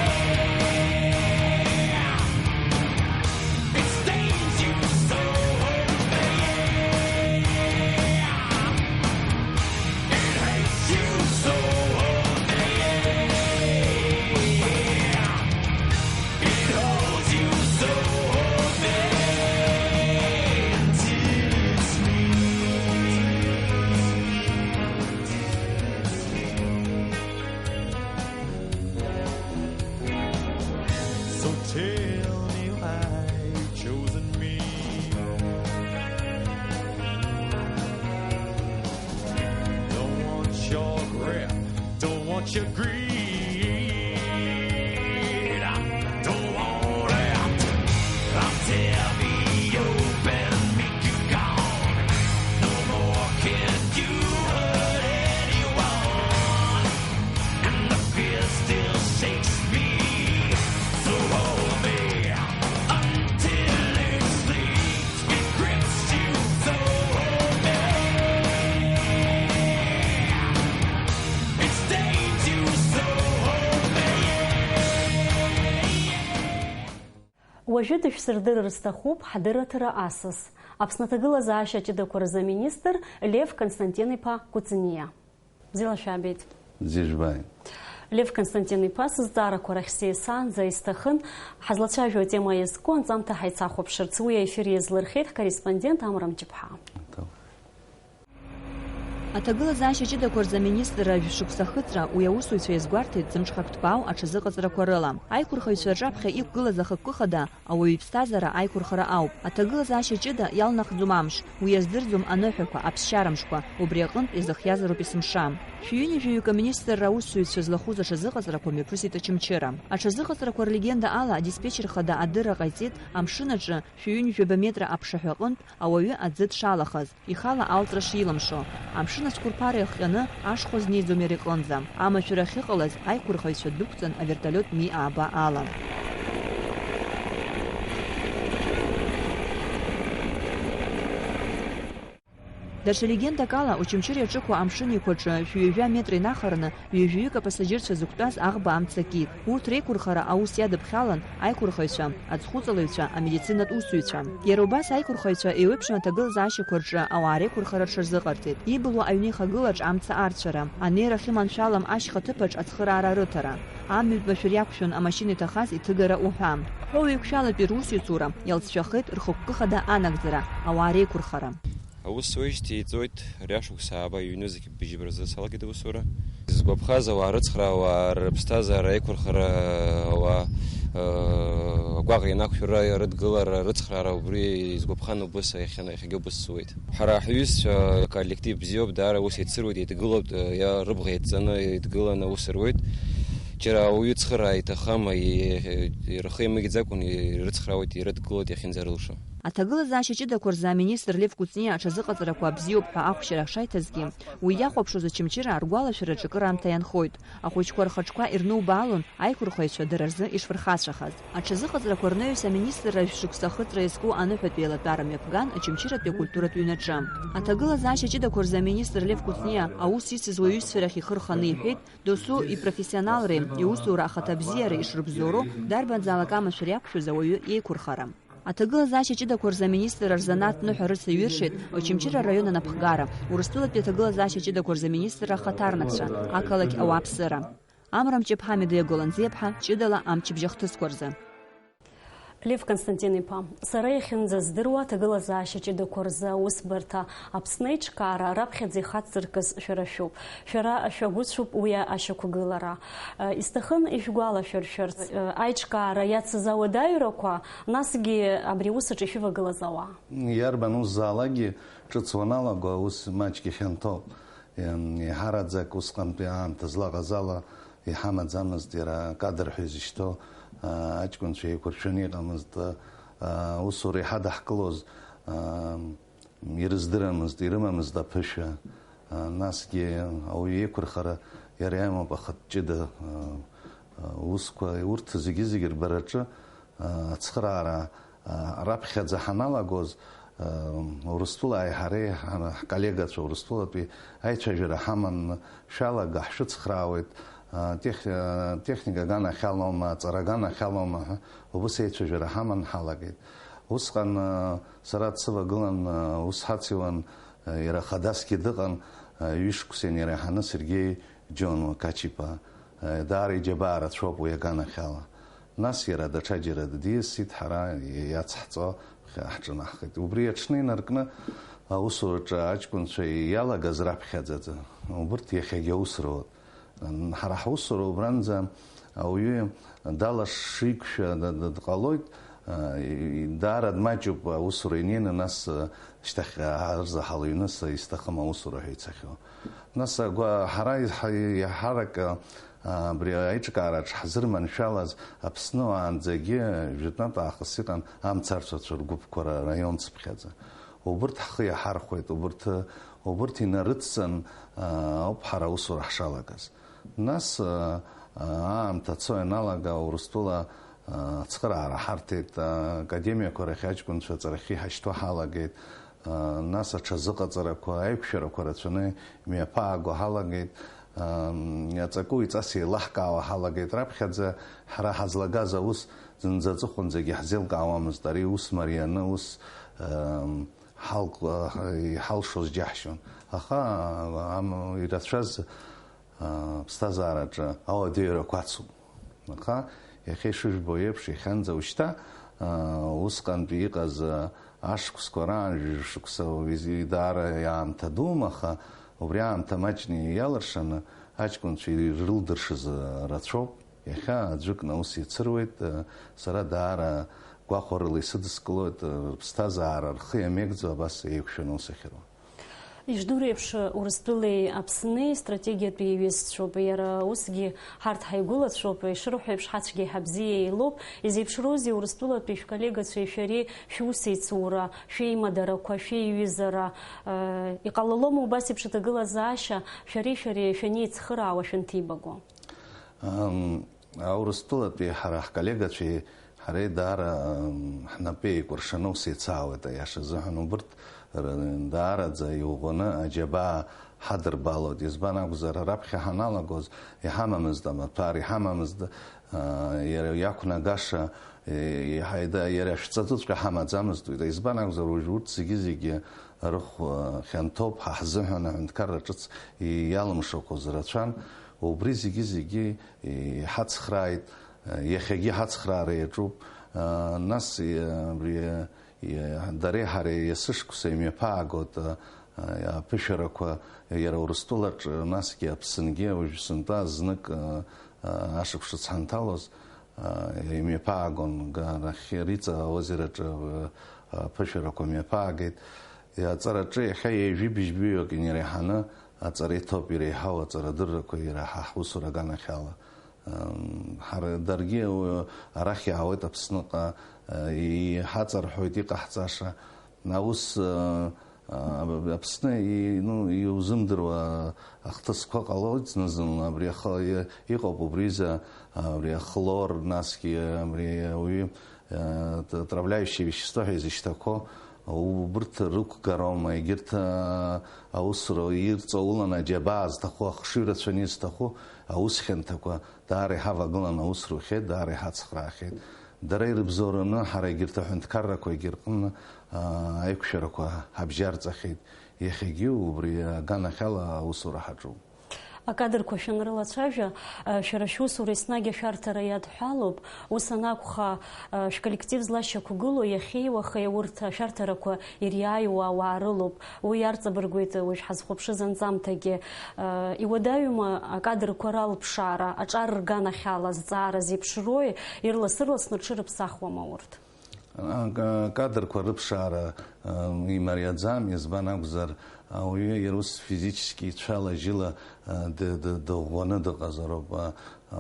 It stains you, so hold me. It hates you, so hold me. It holds you, so hold me until it's me. So tell me why you've chosen me. Don't want your grip, don't want your greed. I don't want it. I'll tear me open, make you gone. No more can you hurt anyone. And the fear still shakes me. So hold me until it sleeps. It grips you, so hold me. It stains you, so hold me. Уажәы дышәсырдырыр сҭахуп ҳдырраҭара асас, Аԥсны аҭагылазаашьа ҷыдақәа рзы аминистр Лев Константин-иԥа Кәыҵниа. Бзиала шәаабеит. Бзиа жәбааит. Лев Константин-иԥа, сызҵаарақәа рахь сеисаанӡа исҭахын, ҳазлацәажәо атема иазку анҵамҭа ҳаицахәаԥшырц, уи аефир иазлырхеит ҳкорреспондент Амра Мҷыԥҳа. Аҭагылазаашьа ҷыдақәа рзы аминистрра жәшықәса ахыҵра уи аусуҩцәа иазгәарҭеит зымҽхак ҭбаау аҽазыҟаҵарақәа рыла. Аиқәырхаҩцәа рҿаԥхьа иқәгылаз ахықәкы хада ауаҩы иԥсҭазаара аиқәырхара ауп. Аҭагылазаашьа ҷыда иалнахӡом амш, уи иаздырӡом аныҳәақәа, аԥсшьарамшқәа, убри аҟынтә иазыхиазароуп есымша. Шәи ҩынҩажәаҩык аминистрра аусзуҩцәа злахәыз аҽазыҟаҵарақәа мҩаԥысит Очамчыра. Аҽазыҟаҵарақәа рлегенда ала, адиспетчер хада адырра ҟаиҵеит амшын аҿы шәи ҩынҩажәаба метра аԥшаҳәа аҟынтә ауаҩы аӡы дшалахаз, ихала алҵра шилымшо, амшын ацәқәырԥара иахҟьаны ашхәа знеиӡом иара иҟынӡа. Амашәыр ахьыҟалаз, аиқәырхаҩцәа дәықәҵан, аверталиот Ми ааба ала. Даҽа легендак ала, Очамчыра иаҿықәу амшын еиқәаҿы шәи ҩажәа метра инахараны, ҩажәаҩык апассаџьырцәа зықәтәаз аӷба амца акит. Урҭ реиқәырхара аус иадыԥхьалан аиқәырхаҩцәа, аӡхәыҵалаҩцәа, амедицинатә усзуҩцәа. Иара убас аиқәырхаҩцәа еиуеиԥшым аҭагылазаашьақәа рҿы ауаа реиқәырхара рҽазыҟарҵеит. Ибылуа аҩны ихагылаҿ амца арцәара, анеира ахьыманшәалам ашьха ҭыԥаҿ ацхыраара рыҭара. Амҩатә машәыр иақәшәон амашьына иҭахаз иҭыгара уҳәа. Ҳәоу еиқәшәалатәи русеицура иалҵшәахеит рхықәкы хада анагӡара, ауаа реиқәырхара. Аус уеижьҭеи иҵоит, риашықәса ааба иҩнызқь быжьба рзы салагеит аусура. Изгәаԥхаз ауаа рыцхраауа, рыԥсҭазаара аиқәырхара, ауаа, э, агәаҟ ианақәшәара, рыдгылара, рыцхраара убри изгәаԥхан убыс иахьа-, иахьагьы убыс суеит. Ҳара ҳҩызцәа коллектив бзиоуп, даара ус еицыруеит, еидгылоит, э, иа-, рыбӷа еидҵаны еидгыланы аус руеит. Џьара ауаҩы цхыраа иҭахым, и-, рхы имыгьӡакәан ирыцхраауеит, ирыдгылоит иахьынӡарылшо. Аҭагылазаашьа ҷыдақәа рзы аминистр Лев Кәыҵниа аҽазыҟаҵарақәа бзиоуп ҳәа ахәшьара шаиҭазгьы, уи иахәаԥшуаз Очамчыра аргәалашәараҿы акыраамҭа ианхоит. Ахәыҷқәа рхаҿқәа ирнубаалон аиқәырхаҩцәа дара рзы ишфырхацәахаз. Аҽазыҟаҵарақәа рнаҩс аминистрра жәшықәса ахыҵра иазку аныҳәатә еилатәара мҩаԥган Очамчыратәи акультуратә ҩнаҿы. Аҭагылазаашьа ҷыдақәа рзы аминистр Лев Кәыҵниа аус ицыз уаҩызцәа рахь ихы рханы иҳәеит, досу ипрофессионалреи иусура ахаҭабзиареи ишрыбзоуроу, дарбанзаалак амашәыр иақәшәоз ауаҩы иеиқәырхара. Аҭагылазаашьа ҷыдақәа рзы аминистрра рзанааҭтә ныҳәа рыцаҩыршеит Очамчыра араион анапхгара, Урыстәылатәи аҭагылазаашьа ҷыдақәа рзы аминистрра ахаҭарнакцәа, ақалақь ауааԥсыра. Амра Мҷыԥҳа, Медеиа Голанӡиаԥҳа, ҷыдала амчыбжь ахҭысқәа рзы. Лев Константин-иԥа, сара иахьынӡаздыруа, аҭагылазаашьа ҷыдақәа рзы аусбарҭа Аԥсны аиҿкаара раԥхьаӡа ихацзыркыз шәара шәоуп. Шәара шәагәыцәуп уи ашьақәгылара. Исҭахын ишәгәалашәыршәарц, аиҿкаара иацыз ауадаҩрақәа, насгьы абри аус аҿы ишәывагылаз ауаа. Иарбан усзаалакгьы ҿыц уаналаго, аус маҷк ихьанҭоуп. Иаҳараӡак усҟантәи аамҭа злаҟаз ала иҳамаӡамызт иара акадр ҳәа изышьҭоу, аа, аҷкәынцәа еиқәыршәаны иҟамызт, аа, аусура иҳадаҳкылоз, аа, ирыздырамызт, ирымамызт аԥышәа. Аа, насгьы ауаҩы иеиқәырхара иара иамоуп ахатә ҷыда, аа, аа, усқәа, урҭ зегьы-зегьы рбараҿы, аа, ацхыраара Раԥхьаӡа ҳаналагоз, Урыстәылааи ҳареи, ҳколлегацәа Урыстәылатәи аицәажәара ҳаман, шәалага, ҳшәыцхраауеит, тех-, техника аганахьалоума, аҵара аганахьалоума ҳәа убыс еицәажәара ҳаман ҳалагеит. Усҟан сара дсывагылан, ус ҳациуан, иара хадасгьы дыҟан, ҩышықәса инареиҳаны Сергеи Џьон Уақачиԥа, даара иџьабаа рацәоуп уи аганахьала. Нас иара даҽаџьара диасит ҳара иацҳҵо ҳаҿынаҳхеит. Убри аҽны инаркны аусураҿы аҷкәынцәа иалагаз раԥхьаӡаӡа, убырҭ иахьагьы аус руан. Ҳара ҳусура убранӡа ауаҩы далашшиқәшәа д-, д-, дҟалоит, даара дмаҷуп аусура инеины, нас шьҭахьҟа арзаҳал ҩныс исҭахым аусура ҳәа ицахьоу. Нас агәа-, ҳара иаҳ-, иаҳарак, а, абри аиҿкаараҿ ҳзырманшәалаз Аԥсны уаанӡагьы жәытәнатә аахыс иҟан амцарцәацәа ргәыԥқәа ра-, раион цыԥхьаӡа. Убырҭ ҳхы иаҳархәеит, убырҭ, убырҭ инарыдҵан, а, ауп ҳара аусура ҳшалагаз. Нас, а, а, аамҭа цо ианалага Урыстәыла, а, ацхыраара ҳарҭеит, а, академиақәа рахь аҷкәынцәа аҵарахьы иҳашьҭуа ҳалагеит. Нас аҽазыҟаҵарақәа, аиқәшәарақәа рацәаны имҩаԥааго ҳалагеит, аҵакы уаҩҵас еилаҳкаауа ҳалагеит. Раԥхьаӡа ҳара ҳазлагаз аус зынӡа аҵыхәанӡагьы ҳзеилкаауамызт, ари ус марианы, ус, ам, ҳалк-, иҳалшоз џьаҳшьон. Аха, ам, ирацәаз, а, ԥсҭазаараҿы ауадаҩрақәа ацуп. Аха, иахьа ишыжәбо еиԥш, иахьанӡа ушьҭа, а, усҟантәи иҟаз, а, ашықәсқәа раан, жәшықәса уи даара иаамҭа дуума, аха убри аамҭа маҷны иалыршаны, аҷкәынцәа ирылдыршаз, а, рацәоуп. Иахьа аӡәыкны аус ицыруеит, а, сара даара гәахәарыла исыдыскылоит, а, рыԥсҭазаара рхы иамеигӡо абас еиқәшәаны аус ахьыруа. Ишдыру еиԥш, Урыстәылеи Аԥсни стратегиатә еиҩызцәоуп, иара усгьы ҳарҭ ҳаигәылацәоуп, ишырҳәо еиԥш, ҳацәгьеи ҳабзиеи еилоуп. Изеиԥшроузеи Урыстәылатәи шәколлегацәеи шәареи шәусеицура, шәеимадарақәа, шәеиҩызара? Э, иҟалалома убас еиԥш аҭагылазаашьа шәареи шәареи шәанеицхыраауа, шәанҭибаго? Ам, Аурыстәылатәи ҳара ҳколлегацәеи ҳареи даара, м, ҳнапы еикәыршаны ус еицаауеит, аиаша азыҳәан, убырҭ р-, даараӡа иӷәӷәаны аџьабаа ҳадырбалоит. Избан акәзар, раԥхьа ҳаналагоз иҳамамызт амаҭәар, иҳамамызт, а, иара иақәнагаша, и-, иҳаида-, иара ашәҵатәыҵәҟьа ҳамаӡамызт уи. Избан акәзар, уажә урҭ зегьы-зегьы рыхә, а, хьанҭоуп, ҳа ҳзыҳәан аҳәынҭқарра ҿыц иалымшақәоз рацәан. Убри зегьы-зегьы иҳацхрааит, иахьагьы ҳацхраара иаҿуп. Нас, абри, дареи ҳареи есышықәса имҩаԥаагоит аԥышәарақәа, иара Урыстәылаҿ, насгьы Аԥсынгьы, уажә сынтәа знык, ашықәс ҿыц ҳанҭалоз, имҩаԥаагон, га-, нахьхьи Риҵа аозераҿы аԥышәарақәа мҩаԥаагеит. Аҵараҿы иахьа ҩажәи быжьбаҩык инареиҳаны аҵара иҭоуп, иреиҳау аҵарадыррақәа ираҳа ҳусура аганахьала. Ам, ҳара даргьы, уи, арахь иаауеит Аԥсныҟа, а, иҳаҵарҳәоит иҟаҳҵаша. Аус, а, а, Аԥсны, и-, ну, иузымдыруа ахҭысқәа ҟалоит зны-зынла. Абри ахы-, и-, иҟоуп убриза, абри ахлор, насгьы абри ауаҩы, а, т-, отравляющее вещество ҳәа изышьҭақәо, убырҭ рықәгароума, егьырҭ, а, аусура ирҵауланы аџьабаа зҭаху, ахшыҩ рацәаны изҭаху аус хьанҭақәа даара иҳавагылан аус рухьеит, даара иҳацхраахьеит. Дара ирыбзоураны ҳара егьырҭ аҳәынҭқаррақәагьы рҟны, аа, аиқәшәарақәа ҳабжьарҵахьеит. Иахьагьы убри аганахьала аусура ҳаҿуп. Акадрқәа шәанрылацәажәа, шәара шәусура еснагь ашәарҭара иадҳәалоуп. Ус анакәха, шәколлектив злашьақәгылоу иахьеи уахеи урҭ ашәарҭарақәа ириааиуа ауаа рылоуп. Уи иарҵабыргуеит уажә ҳазхәаԥшыз анҵамҭагьы. Иуадаҩума акадрқәа ралԥшаара, аҿар рганахьала зҵаара зеиԥшрои, ирлас-ырласны рҽырыԥсахуама урҭ? Ак-, акадрқәа рыԥшаара, ы, имариаӡам, избан акәзар, ауаҩы иара ус физически ицәала-жьыла, ы, ды-, ды-, дыӷәӷәаны дыҟазароуп, ы, ы,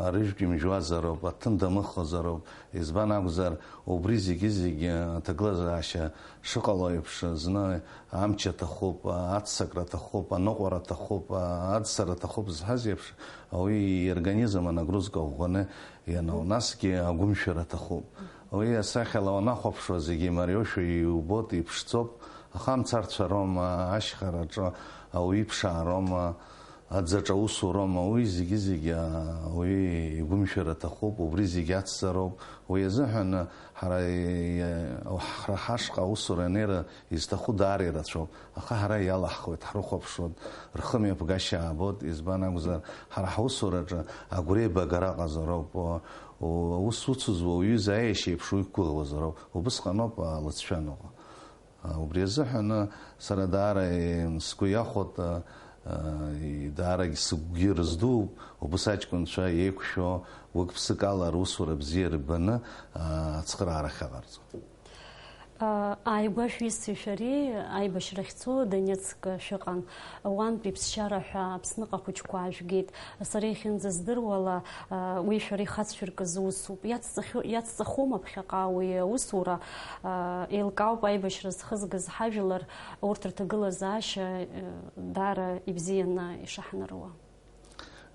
арыжәтә имжәуазароуп, аҭын дамыхозароуп, избан акәзар, убри зегьы-зегьы аҭагылазаашьа шыҟало еиԥш, зны амч аҭахуп, аццакра аҭахуп, аныҟәара аҭахуп, аӡсара аҭахуп зҳәаз еиԥш, ауаҩы иорганизм анагрузка ӷәӷәаны иану, насгьы агәымшәара аҭахуп. Уи асахьала уанахәаԥшуа зегьы имариоушәа иубоит, иԥшӡоуп, аха амцарцәа роума, ашьхараҿы ауаҩы иԥшаароума, аӡаҿ аусуроума, уи зегьы-зегьы ауаҩы игәымшәара аҭахуп, убри зегьы ацзароуп. Уи азыҳәан ҳара и-, ҳара ҳашҟа аусура анеира изҭаху даара ирацәоуп, аха ҳара иалаҳхуеит, ҳрыхәаԥшуеит, рхымҩаԥгашьа аабоит, избан акәзар, ҳара ҳусураҿы агәреибагара ҟазароуп, у-, у-, аус уцыз уаҩыза аиашьа еиԥш уиқәгәыӷуазароуп, убысҟаноуп алыҵшәа аныҟоу. А, убри азыҳәан сара даара, е, сгәы иахәоит, а, а, и-, даарагь сыгәгьы рыздууп, убыс аҷкәынцәа еиқәшәо, гәык-ԥсык ала русура бзиа рбаны, а, ацхыраара ахьаҟарҵо. Ааигәа шәҩызцәеи шәареи аибашьра ахьцо Донецк шәыҟан. Уантәи ԥсшьара ҳәа Аԥсныҟа ахәыҷқәа аажәгеит. Сара иахьынӡаздыруала, уи шәара ихацшәыркыз усуп. Иацҵахьо-, иацҵахома ԥхьаҟа уи аусура? Еилкаауп аибашьра зхызгаз ҳажәлар, урҭ рҭагылазаашьа даара ибзианы ишаҳныруа.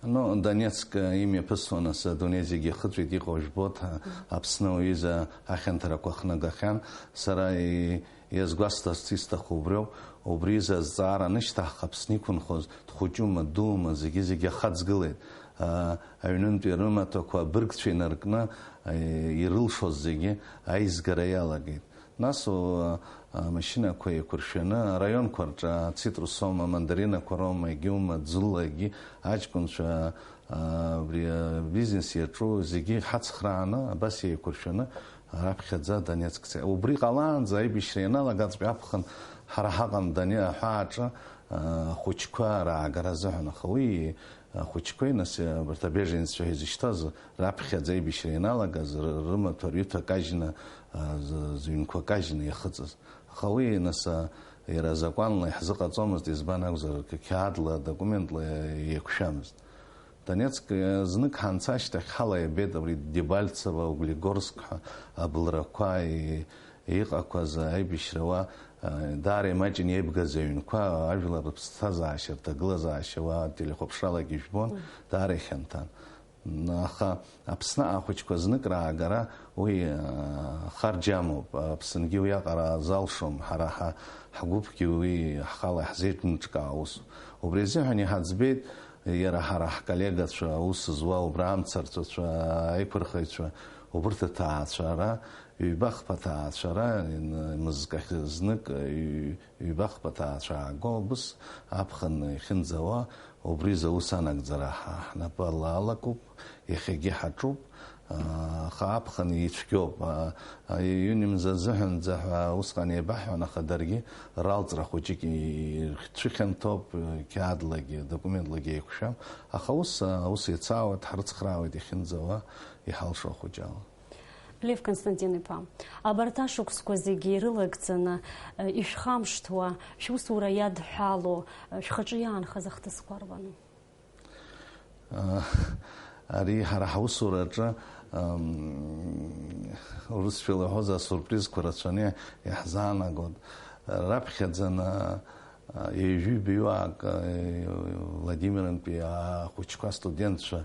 Ну, Донецк имҩаԥысуан асы, адунеи зегьы ихыҵәеит, иҟоу жәбоит, ҳа, Аԥсны уҩыза ахьанҭарақәа хнагахьан. Сара и-, иазгәасҭарц исҭаху убриоуп, убри изы азҵаара анышьҭаҳх, Аԥсны иқәынхоз, дхәыҷума, дуума, зегьы-зегьы ахаҵгылеит. А, аҩнынтәи рымаҭәақәа абыргцәа инаркны, а, ирылшоз зегьы аизгара иалагеит. Нас, о, амашьынақәа еиқәыршәаны, араионқәа рҿы ацитрусома, амандаринақәа роума, егьиума, ӡылагьы аҷкәынцәа, а, абри абизнес иаҿу зегьы ҳацхрааны, абас еиқәыршәаны, раԥхьаӡа Донецк цеит. Убри ҟалаанӡа аибашьра ианалагаҵәҟьа аԥхын ҳара ҳаҟан Доне-, аҳәааҿы, а, ахәыҷқәа раагара азыҳәан, аха уи ахәыҷқәеи, нас, абарҭ абеженццәа ҳәа изышьҭаз, раԥхьаӡа аибашьра ианалагаз, ры-, рымаҭәа рҩыҭа кажьны, а, зы-, зыҩнқәа кажьны иахыҵыз. Аха уи, нас, а, иара азакәанла иаҳзыҟаҵомызт, избан акәзар, қьаадла, документла еиқәшәамызт. Донецк, а, знык ҳанца ашьҭахь ҳала иабеит абри Дебальцево, Углегорск ҳәа абылрақәа, и-, иҟақәаз аибашьра уа, а, даара имаҷын иеибгаз аҩнқәа, ажәлар рыԥсҭазаашьа, рҭагылазаашьа уа телехәаԥшралагьы ижәбон, даара ихьанҭан. Аха Аԥсны ахәыҷқәа знык раагара уи, а, харџьамоуп, Аԥсынгьы уиаҟара залшом, ҳара ҳа, ҳгәыԥгьы уи ҳхала иаҳзеиҿныҿкаау усуп. Убри азыҳәан иҳаӡбеит, иара ҳара ҳколлегацәа, аус зуа убра амцарцәацәа, аиқәырхаҩцәа, убырҭ аҭаацәара, ҩбахԥа ҭаацәара, ин-, мызкахь знык, ҩ-, ҩбахԥа ҭаацәа ааго, убыс аԥхын ихьынӡауа, убри изы аус анагӡара ҳа ҳнапы алалакуп, иахьагьы ҳаҿуп, аа, аха аԥхын ицәгьоуп. Аа, иҩнымз азыҳәанӡа ҳәа усҟан еибаҳҳәон, аха даргьы ралҵра хәыҷык ирцәыхьанҭоуп, қьаадлагьы, документлагьы еиқәшәам. Аха ус, аус еицаауеит, ҳрыцхраауеит иахьынӡауа, иҳалшо ахәыҷала. Лев Константин-иԥа, абарҭ ашықәсқәа зегьы ирылагӡаны, ишәхамышҭуа, шәусура иадҳәало, шәхаҿы иаанхаз ахҭысқәа рбану? А, Ари ҳара ҳусураҿы, ам, урысшәала иҳәоз асурпризқәа рацәаны иаҳзаанагон. Раԥхьаӡаны, а, ҩажәи баҩуаак, а, Владимирынтәи ахәыҷқәа, астудентцәа,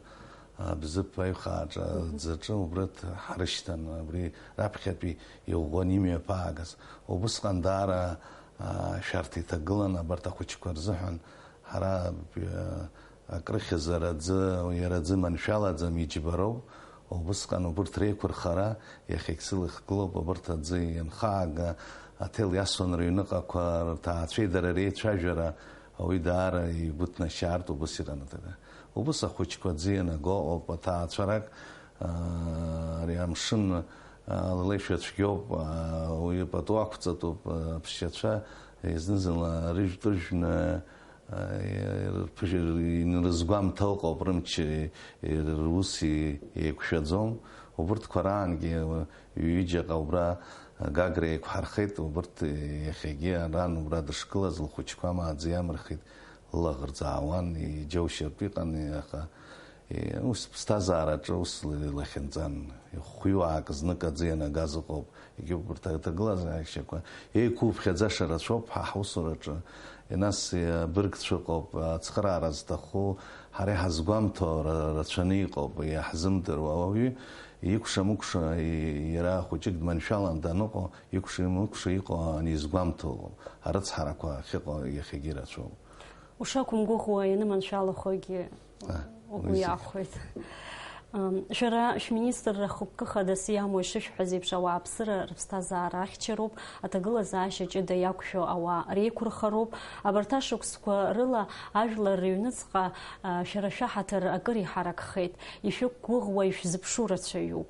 а, Бзыԥ аиҩхааҿы, Мгм. аӡаҿы убра ҳарышьҭан, абри раԥхьатәи иӷәӷәаны имҩаԥаагаз. Убысҟан даара, а, шәарҭа иҭагылан абарҭ ахәыҷқәа рзыҳәан. Ҳара, а, акрыхьзар аӡы, иара аӡы маншәалаӡам, иџьбароуп. Убысҟан убырҭ реиқәырхара иахьагь сылахь гылоуп, абарҭ аӡы ианхаага, аҭел иасуан рыҩныҟақәа, рҭаацәеи дара реицәажәара, ауаҩы даара игәы ҭнашьаартә убыс иҟанаҵага. Убыс ахәыҷқәа аӡы ианаго ыҟоуп, аҭаацәарак, аа, ари амшын, аа, леишәа цәгьоуп, аа, уаҩы пату ақәҵатәуп, аа, аԥсшьацәа зны-зынла рыжәтә рыжәны, аа, ирԥыжә-, инрызгәамҭо ыҟоуп, рымч, рус еиқәшәаӡом. Убырҭқәа раангьы ҩыџьаҟа убра Гагра еиқәҳархеит, убырҭ иахьагьы аран убра дышгылаз лхәыҷқәа амааӡы иамырхит, лылаӷырӡ аауан, иџьоушьартә иҟан, аха, е, ус ԥсҭазаараҿы ус лахьынҵан, хәҩуаак знык аӡы ианагаз ыҟоуп, егьи убырҭ аҭагылазаашьақәа еиқәуԥхьаӡаша рацәоуп ҳа ҳусураҿы, нас абыргцәа ыҟоуп, ацхыраара зҭаху, ҳара иҳазгәамҭо ра-, рацәаны иҟоуп, иаҳзымдыруа ауаҩы, икәша-мыкәша, и-, иара хәыҷык дманшәалан даныҟоу, икәша-мыкәша иҟоу анизгәамҭо ыҟоуп. Арыцҳарақәа ахьыҟоу иахьагьы ирацәоуп. Ушақәымгәыӷуа ианыманшәалахогьы А, угәы уи зегь. иахәоит. Ам, шәара шәминистрра хықәкы хадас иамоу ишышәҳәаз еиԥш, ауааԥсыра рыԥсҭазаара ахьчароуп, аҭагылазаашьа ҷыда иақәшәо ауаа реиқәырхароуп. Абарҭ ашықәсқәа рыла ажәлар рыҩныҵҟа, а, шәара шәаҳаҭыр акыр иҳаракхеит. Ишәықәгәыӷуа ишәзыԥшу рацәаҩуп.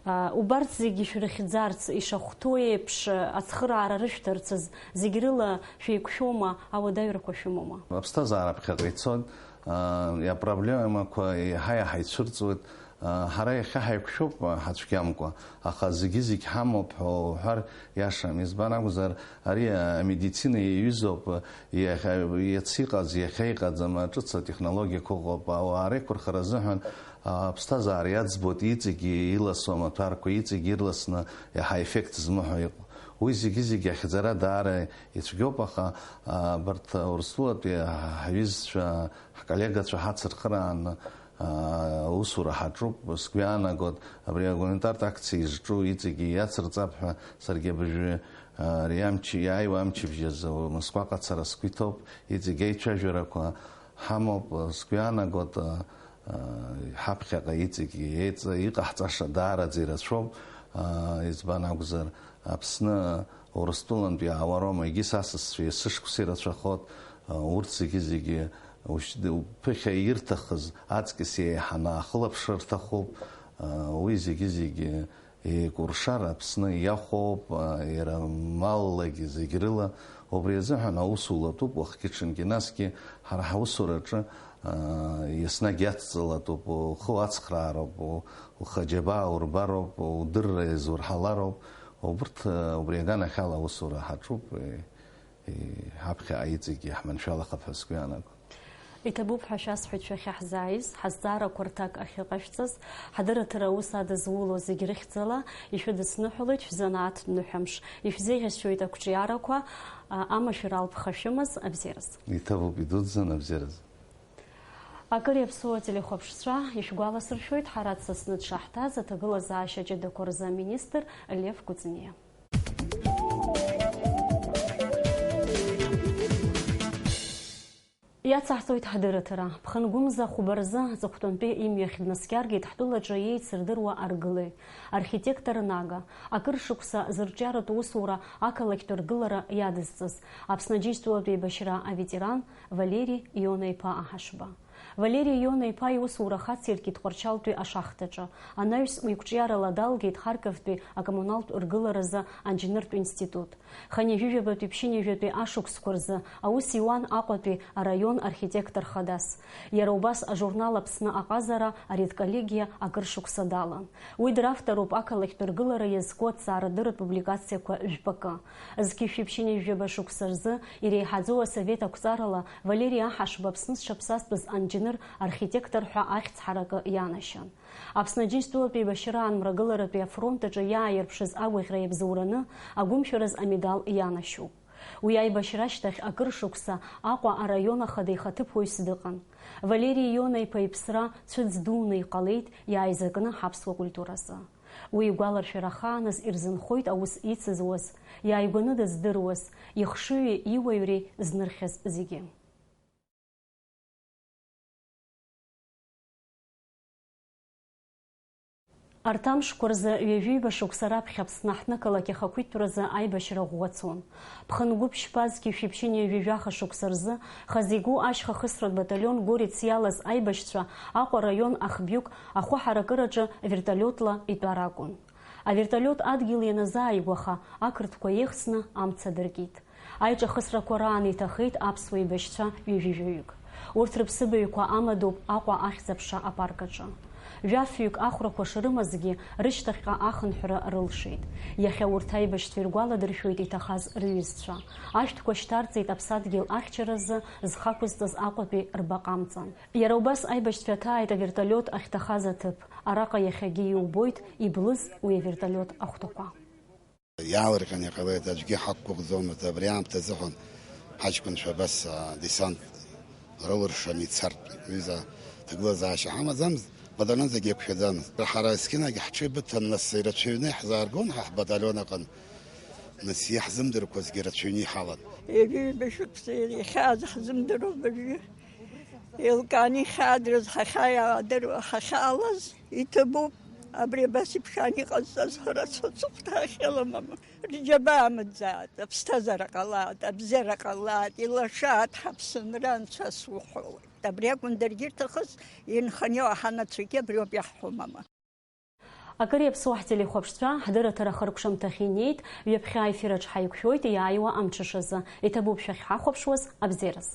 А, убарҭ зегьы шәрыхьӡарц, ишахәҭоу еиԥш, ацхыраара рышәҭарц азы зегь рыла шәеиқәшәома, ауадаҩрақәа шәымоума? Аԥсҭазаара ԥхьаҟа ицоит, а, иапроблемақәа еиҳа-еиҳа ицәырҵуеит. А, ҳара иахьа ҳаиқәшәоуп, а, ҳацәгьамкәа, аха зегьы-зегь ҳамоуп ҳәа уҳәар иашам. Избан акәзар, ари амедицина иаҩызоуп, иахьа, иацы иҟаз, иахьа иҟаӡам, ҿыц атехнологиақәа ыҟоуп, ауаа реиқәырхара азыҳәан, а, аԥсҭазаара иаӡбоит, иҵегьы иласу амаҭәарқәа, иҵегьы ирласны иаҳа еффект змоу ҳәа иҟоу. Уи зегьы-зегьы ахьӡара даара ицәгьоуп, аха, а, абарҭ Урыстәылатәи ҳҩызцәа, ҳколлегацәа ҳацырхырааны, аа, аусура ҳаҿуп, сгәы иаанагоит, абри агуманитартә акциа изҿу иҵегьы иацырҵап ҳәа саргьы абыржәы, аа, ари амч, иааиуа амчыбжь азы Москваҟа ацара сгәы иҭоуп, иҵегь аицәажәарақәа ҳамоуп, сгәы иаанагоит, аа, ҳаԥхьаҟа иҵегьы еиҵа-, иҟаҳҵаша даараӡа ирацәоуп, аа, избан акәзар, Аԥсны Урыстәылантәи аауа роума, егьыс асасцәа есышықәса ирацәахоит, урҭ зегьы-зегьы ушь-, ԥыхьа ирҭахыз аҵкьыс еиҳаны аахылаԥшра рҭахуп, уи зегьы-зегьы еикәыршар Аԥсны иахәоуп, иара маллагьы зегь рыла, убри азыҳәан аус улатәуп уахгьы-ҽынгьы, насгьы ҳара ҳусураҿы, еснагь иацҵалатәуп, ухы уацхраароуп, ухы аџьабаа урбароуп, удырра иазурҳалароуп, Убырҭ, убри аганахьала аусура ҳаҿуп, е, е, ҳаԥхьаҟа иҵегьы иаҳманшәалахап ҳәа сгәы иаанагон. Иҭабуп ҳәа шәасҳәоит шәахьаҳзааиз, ҳазҵаарақәа рҭак ахьыҟашәҵаз, ҳадырраҭара аус адызуло зегь рыхьӡала ишәыдысныҳәалоит, шәзанааҭтә ныҳәамш. Ишәзеиӷьасшьоит ақәҿиарақәа, а, амашәыр алԥха шәымаз, абзиараз. Иҭабуп идуӡӡан, абзиараз. Акыр иаԥсуа ателехәаԥшцәа ишәгәаласыршәоит, ҳара дсасны дшаҳҭаз аҭагылазаашьа ҷыдақәа рзы аминистр Лев Кәыҵниа. Иацаҳҵоит ҳдырраҭара. Ԥхынгәымза хәба рзы аҵыхәтәантәи имҩахь днаскьаргеит ҳтәылаҿы еицырдыруа аргылаҩ, архитектор Нага, акыр шықәса зырҿиаратә усура ақалақьтә ргылара иадызҵаз, Аԥсны Аџьынџьтәылатә еибашьра аветеран Валери Иона-иԥа Аҳашба. Валери Иона-иԥа иусура хациаркит Тҟәарчалтәи ашахтаҿы. Анаҩс уи қәҿиарала далгеит Харковтәи акоммуналтә ргыларазы анџьныртә институт. Хынҩажәижәабатәи ԥшьынҩажәатәи ашықәсқәа рзы аус иуан Аҟәатәи араион архитектор хадас. Иара убас ажурнал Аԥсны аҟазара аредколлегиа акыр шықәса далан. Уи дравторуп ақалақьтә ргылара иазку аҭҵаарадырратә публикациақәа жәпакы. Зқьи жәшәи ԥшьынҩажәижәаба шықәса рзы иреиҳаӡоу асовет ақәҵарала Валери Аҳашба Аԥсны зҽаԥсазтәыз инженер, архитектор ҳәа ахьӡ ҳаракы ианашьан. Аԥсны Аџьынџьтәылатә еибашьраан мрагыларатәи афронт аҿы иааирԥшыз агәаӷьра иабзоураны агәымшәараз амедал ианашьоуп. Уи аибашьра ашьҭахь акыр шықәса Аҟәа араион ахада ихаҭыԥуаҩс дыҟан. Валери Иона-иԥа иԥсра цәыӡ дуны иҟалеит иааизакны ҳаԥсуа культуразы. Уи игәаларшәара ахааназ ирзынхоит аус ицызуаз, иааигәаны дыздыруаз, ихшыҩи иуаҩреи знырхьыз зегьы. Арҭ амшқәа рзы ҩажәиба шықәса раԥхьа Аԥсны аҳҭнықалақь ахақәиҭтәразы аибашьра ӷәӷәа цон. Ԥхынгәыԥ шьпазқьи шәиԥшьыни ҩажәи жәаха шықәса рзы Хазигәу ашьха хысратә баталион Горец иалаз аибашьцәа Аҟәа араион Ахбҩык ахәы ҳаракыраҿы вертолиотла итәар акәын. Авертолиот адгьыл ианазааигәаха, ақырҭқәа еихсны амца дыркит. Аиҿахысрақәа раан иҭахеит аԥсуа еибашьцәа ҩажәи жәаҩык. Урҭ рыԥсыбаҩқәа амадоуп Аҟәа ахьӡ-аԥша апарк аҿы. Жәафҩык ахәрақәа шрымазгьы, рышьҭахьҟа ахынҳәра рылшеит. Иахьа урҭ аибашьцәа иргәаладыршәоит иҭахаз рҩызцәа. Ашәҭқәа шьҭарҵеит аԥсадгьыл ахьчаразы зхы ақәызҵаз Аҟәатәи рбаҟа амҵан. Иара убас аибашьцәа ҭааит авертолиот ахьҭахаз аҭыԥ. Араҟа иахьагьы иубоит иблыз уи авертолиот ахәҭақәа. Иаалырҟьаны иҟалеит, аӡәгьы ҳақәгәыӷӡомызт, абри аамҭа азыҳәан ҳаҷкәынцәа абас, а, десант рылыршаны ицартә ҩыза ҭагылазаашьа ҳамаӡамызт, баталион зегьы еиқәшәаӡамызт. Ҳара есқьынагь ҳҽеибыҭан, нас ирацәаҩны иаҳзааргон ҳа ҳбаталион аҟны, нас иаҳзымдырқәазгьы рацәаҩны иҳалан. Егьи бышықәса иахьааз ҳзымдыруа быжьҩы. Еилкааны ихьаадрыз ҳахьааиаадыруа ҳахьаалаз иҭабуп, абри абас иԥшаан иҟазҵаз ҳәа рацәа цәыхәҭаахьала мама. Рџьабаа амыӡаат, аԥсҭазаара ҟалаат, абзиара ҟалаат, илашаат ҳаԥсынра анцәа суҳәоит. Абри акәын даргьы ирҭахыз, инханы иҟоу ҳанацәагьы абриоуп иаҳҳәо мама. Акыр иаԥсоу ҳтелехәаԥшцәа, ҳдырраҭара ахыркәшамҭахь инеит, ҩаԥхьа аефир аҿы ҳаиқәшәоит иааиуа амҽышазы. Иҭабуп шәахьҳахәаԥшуаз, абзиараз.